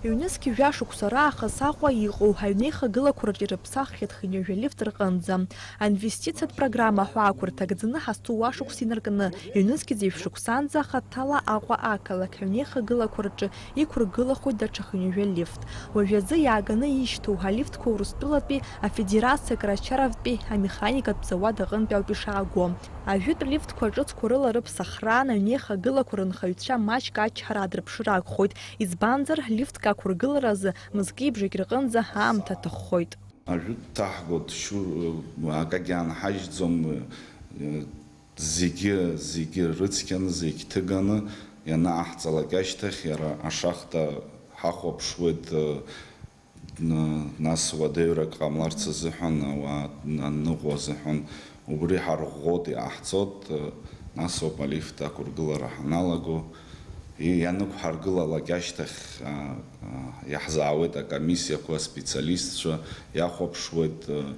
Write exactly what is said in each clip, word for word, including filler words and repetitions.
Ҩнызқь жәашықәса раахыс Аҟәа иҟоу аҩнеихагылақәа рҿы ирыԥсаххьеит хынҩажәа лифт рҟынӡа. Аинвестициатә программа ҳәа ақәырҭа гӡаны ҳазҭоу уашықәса инаркны, ҩнызқь ӡеижә шықәсанӡа хаҭала Аҟәа ақалақь аҩнеихагылақәа рҿы иқәыргылахоит даҽа хынҩажәа лифт. Уажәазы иааганы ишьҭоу алифтқәа Урыстәылатәи Афедерациа Крачаровтәи амеханикатә зауад аҟынтәи ауп ишааго. Ажәытә лифтқәа ҿыцқәа рыла рыԥсахраан аҩнеихагылақәа рынхаҩцәа маҷк ачҳара аадырԥшыр акәхоит, избанзар, лифтк ақәыргыларазы мызкы-ибжагь рҟынӡа аамҭа аҭаххоит. Ажәытә дҭаҳгоит, шьу-, акагьы аанҳажьӡом, зегьы, зегьы рыцқьаны, зегь ҭыганы ианааҳҵалак ашьҭахь, иара ашахта ҳахәаԥшуеит, н-, нас уадаҩрак ҟамларц азыҳәан, ауаа аныҟәо азыҳәан, убри ҳарӷәӷәоит, иҟаҳҵоит, нас ауп алифт ақәыргылара ҳаналаго. И-, ианықәҳаргылалак ашьҭахь, а, а, иаҳзаауеит акомиссиақәа, аспециалистцәа иахәаԥшуеит, а,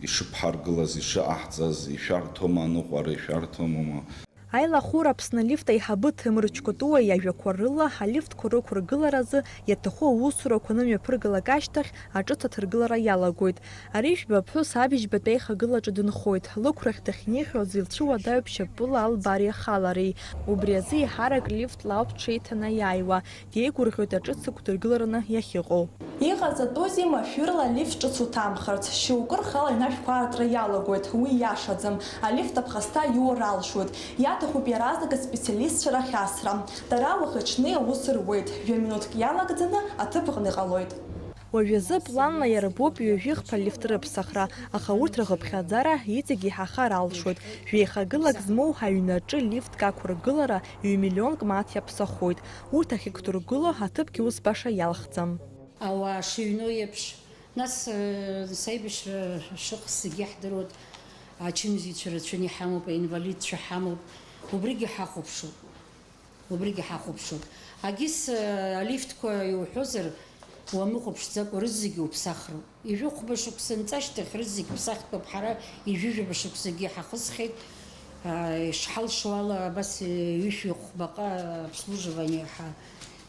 ишыԥҳаргылаз, ишыҟаҳҵаз, ишәарҭома аныҟәара, ишәарҭомоума. Аилахәыра Аԥсны алифт аиҳабы Ҭемыр Чкәытуа иажәақәа рыла, алифтқәа рықәыргыларазы иаҭаху аусурақәа анымҩаԥыргалак ашьҭахь, аҿыц аҭыргылара иалагоит. Ари жәба ԥҳәыс абыжьбатәи аихагылаҿы дынхоит. Лықәрахь дахьнеихьоу аӡәы илцәуадаҩуп шьапыла албареи ахалареи. Убри азы еиҳарак лифтла ауп дшеиҭанеиааиуа. Деигәырӷьоит аҿыц ықәдыргылараны иахьыҟоу. Иҟаҵатәузеи машәырла алифт ҿыц уҭамхырц? Шьоукы рхала аҩнашәқәа аартра иалагоит, уи иашаӡам. Алифт аԥхасҭа иур алшоит. Иаҭахуп иаразнак аспециалистцәа рахь асра. Дара уахи-ҽни аус руеит, жәа-минуҭк иалагӡаны аҭыԥ аҟны иҟалоит. Уажәазы планла иарбоуп ҩажәихԥа лифт рыԥсахра, аха урҭ рхыԥхьаӡара иҵегь еиҳахар алшоит. Жәеихагылак змоу аҩнаҿы лифтк ақәыргылара ҩ-миллионк маҭ иаԥсахоит. Урҭ ахьықәдыргыло аҭыԥгьы ус баша иалхӡам. Ауаа шыҩноу еиԥш, нас, э, нас аибашьра шыҟаз зегьы иаҳдыруеит, ачымазаҩцәа рацәаны иҳамоуп, аинвалидцәа ҳамоуп, убригьы ҳахәаԥшуп. Убригьы ҳахәаԥшуп. Агьыс, э, алифтқәа иуҳәозар, уамыхәаԥшӡакәа рызегьы уԥсахроуп. Ижәохәба шықәса нҵашьҭахь рызегь ԥсахтәуп, ҳара ижәижәаба шықәсагьы ҳахысхьеит. А, ишҳалшо ала, абас, э, ҩышәи хәбаҟа обслуживание ҳа-,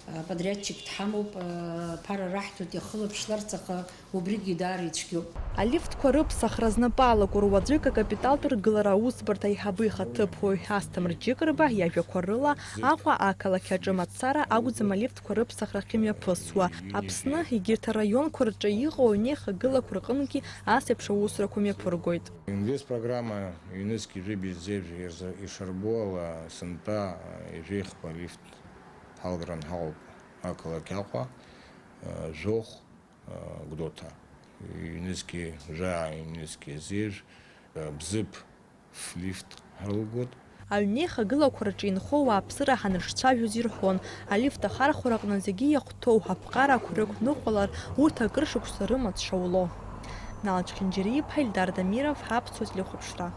а, подрядчик дҳамоуп, а, ԥара раҳҭоит, иахылаԥшларц, аха убригьы даара ицәгьоуп. Алифтқәа рыԥсахра знапы алаку руаӡәык акапиталтә ргылара аусбарҭа аиҳабы ихаҭыԥуаҩ Асҭамыр Џьыкрба иажәақәа рыла, Аҟәа ақалақь аҿы мацара акәӡам алифтқәа рыԥсахра ахьымҩаԥысуа. Аԥсны егьырҭ араионқәа рҿы иҟоу аҩнеихагылақәа рҟынгьы ас еиԥш аусурақәа мҩаԥыргоит. Инвестпрограмма ҩнызқь жәибжь зеижә ирза-, ишарбо ала, сынтәа ҩажәеихԥа лифт ҳалгран ҳаҟоуп ақалақь Аҟәа, жәохә, Гәдоуҭа. Ҩнызқь жәаа, ҩнызқь зеижә, Бзыԥ ф-лифт ҳрылгоит. Аҩнеихагылақәа рҿы инхо ауааԥсыра ҳанрыҿцәажәоз ирҳәон, алифт ахархәара аҟны зегьы иахәҭоу аԥҟарақәа рықәныҟәалар, урҭ акыр шықәса рымаҵ шауло. Налч Хинџьариа-иԥа, Ельдар Дамиров, Аԥсуа телехәаԥшра.